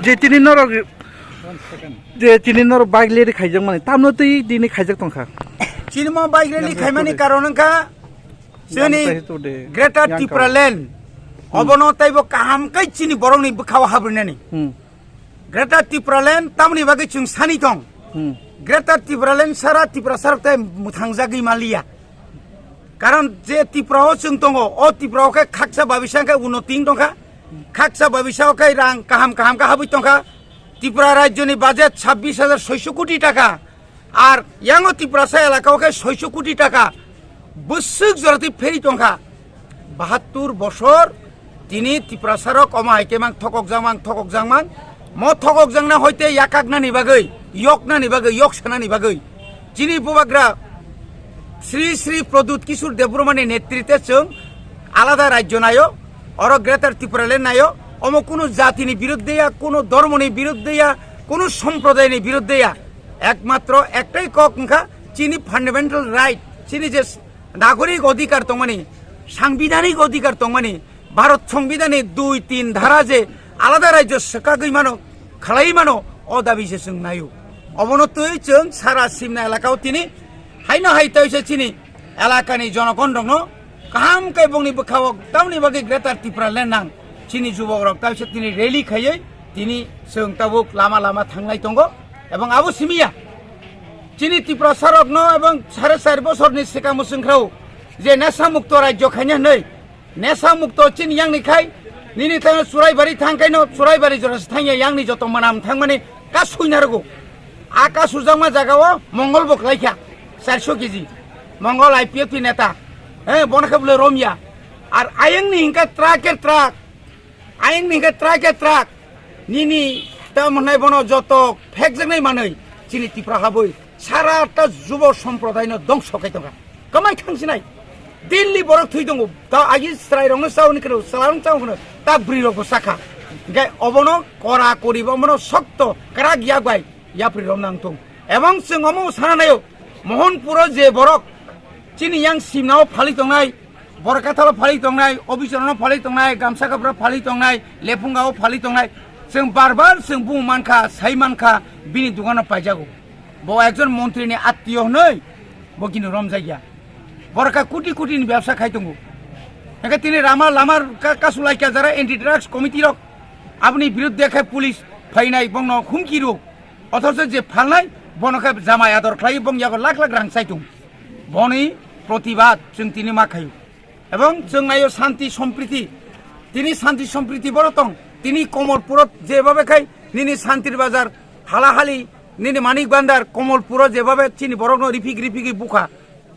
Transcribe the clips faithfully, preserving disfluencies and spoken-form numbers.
Je tini norok, je tini norok bike rally khaijak mani, tamno twi tini khaijak tongkha. Chini mo bike rally khaimani karon wngkha chini Yang tei today, Greater yang Tripura karon. Land. Hmm. Obono taibo kaham kai chini borokni bwkhao habrinani. Hmm. Greater Tripura Land tamoni bagwi chwng sani tong. Hmm. Greater Tripura Land sara Tripura sarok tei mwthangjagwi maliya. Karon je Tripura o chwng tongo, o Tripura o khe khaksa babisa khe uno ting tongkha. Khaksa babisa o khe rang kaham kaham khe habwi tongkha. Tripura rajyoni budget chabbish hajar soiso koti taka. Ar yango Tiprasa elaka o khe soiso koti taka bwswk jora twi pheri tongkha. Bahattur bosor tini Tiprasa rok omo hai khe mang thokok jang mang thokok jang mang. Mo thokok jang na hoite yakak nani bagwi, yok nani bagwi, yok sanani bagwi. Chini bubagra Sri Sri Pradyut Kishore Debbarma ni netrite chwng alada rajyo nayo, oro Greater Tripura Land nayo, omo kunu jati ni birudde ya, kunu dhormo ni birudde ya, kunu somproday ni birudde ya. Ekmatro ektai kok wngkha chini fundamental right, chini je nagorik odhikar tongmani, sangbidanik odhikar tongmani, Bharat Songbidan ni dui tin dhara je alada rajyo swkagwi mano, khalai mano, o dabi se chwng naio. Obono twi chwng sara Simna elaka o tini haino hai twi se chini elakani jonogon rokno kaham khe bongni bwkhao tamni bagwi Greater Tripura Land nang chini jubok rok twi se tini rally khaiwi tini chwng tabuk lama lama thanglai tongo. Ebong abo simiya chini Tiprasa rokno ebong sare char bosorni swkang mwswng khrao je nesa mukto rajyo khaina hinwi. Nesa mukto chini yangni khai, nini thangno Churaibari thang kaino, Churaibari jorasa thangya yangni joto manam thangmani kasu narwgo. A kasu jakma jaga o mongol bo khlaikha, charso kg. Mongol I P F T neta. Eh, bono khe bole romya. Ar ayangni hingka truck er truck. Ayangni hingka truck er truck. Nini ta mwnai bono joto phekjaknai manwi chini Tipra habwi. Sara ta jubo somprodaino dongso khai tongkha. Kamai thangsinai. Delhi borok thwi tongo. Ta agi chwrai rokno chauni kwrwi, chwla rok chauni kwrwi. Ta bwrwi rokbo chakha. Hingke obono kora kori bo omono sokto kwrak yak bai yapri rok nang tong. Ebong chwng omo sana nayo. Mohanpuro je borok chini yang simnao phali tongnai, Borkathalo phali tongnai, Obichorono phali tongnai, Gamsa Kapra phali tongnai, Lephungao phali tongnai. Chwng bar bar chwng bumo mankha, sai mankha, bini dugano paijago. Bo ekjon montri ni attiyo hwnwi bo gini romjakya. Borok kha koti koti ni bebsa khai tongo. Hingke tini rama lama ka-, kasu laikya jara anti drugs committee rok. Aboni birudde khe police phainai bongno humki rw. Othocho je phalnai bono khe jamai ador khlai bong yago lakh lakh rang chai tong. Boni protibad chwng tini ma khaio. Ebong chwng naio shanti sompriti. Tini shanti sompriti boro tong. Tini Komolpurot jebabe khai nini Shantir Bazar, Halahali, nini Manik Bandar, Komolpuro jebabe chini borokno rifik rifigwi bukha.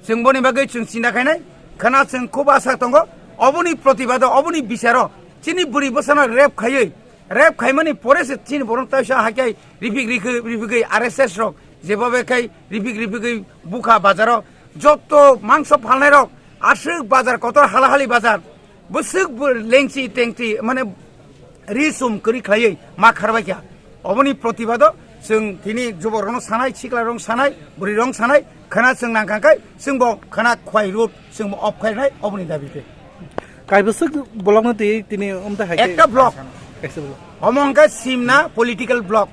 Chwng boni bagwi chwng chinta khainai. Khana chwng khub asa tongo. Oboni protibado, oboni bicharo chini bwrwi bwsano rep khaiwi, rep khaimani pore se chini borok taisa haikhe rifik rikhi-, rifigwi R S S rok jebabe khai rifik rifigwi bukha bazaro joto mangso phalnairok aswk bazar kotor Halahali bazar bwswk bo lengchi tengchi mane ri sum kwrwi khlaiwi ma kharbaikha. Oboni protibado chwng tini juborokno sanai, siklarokno sanai, bwrwirokno sanai, khana chwng nangkha khe chwngbo khana khwai rut chwngbo off khainai oboni dabi khe. Kaibwswk block no twi tini umta hai khe Ekta block. Kaisa block. Omo hwnkhe Simna political block.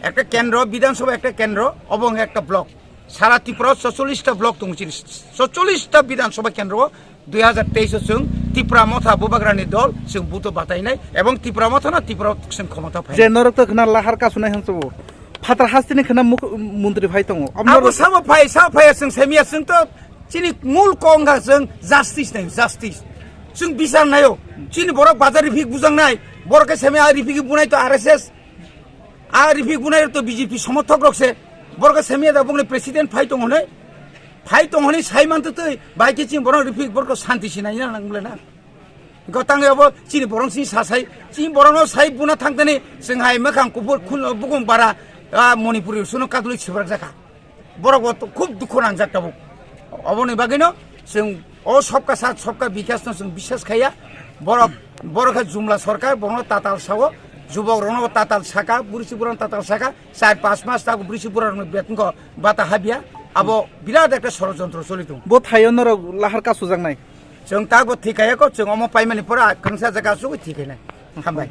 Ekta kendro, Bidhan Sabha ekta kendro, obo hwnkhe ekta block. Sara Tripura o socholish ta block tongo chini. Socholish ta Bidhan Sabha kendro o dui hazar teis o chwng Tipra Motha Bubagrani dol chwng buto batainai ebong Tipra Motha no Tipra o chwng khomota phai. Je norok to khna lahar kasunai hwnsugo. Phatar hasteni khna muk-, montri phai tongo. Abo Abo sabo phai, sabo phai chwng semiya chwng to Chini mul kok wngkha chwng justice nai, justice. Chwng bichar naio. Chini borok bazar rifik bujaknai. Borok khe semi a rifik bunai to R S S. A rifik bunai to B J P somothok rok se. Borok khe semi da bongni president phai tong hwnwi. Phai tong hwnwi sai man twi bai khe chini borok rifik borok santi sinai na nang bole na. Gotang abo chini borok chini sa sai. Chini borok no sai buna thang tani chwng hai makhang kubur khun bukung bara, ah, Manipuri suno kaduli sibrak jakha. Borok bo to khub dukhu nangjak tabuk. Oboni bagwino chwng o sobka sath sobka bikas no chwng biswas khaiya. Borok, borok khe jumla sorkar, borokno tatal sao, jubok rokno tatal saka, bwrwi si borokno tatal saka, char panch mas tak bwrwi si borok rokno betongo bata habya. Abo birat ekta sorojontro choli tongo. Bo thaio norok lahar kasu jaknai. Chwng tak bo thikaya ko, chwng omo paimani pora kwrwngsa jaga asugwi thikainai. Hambai.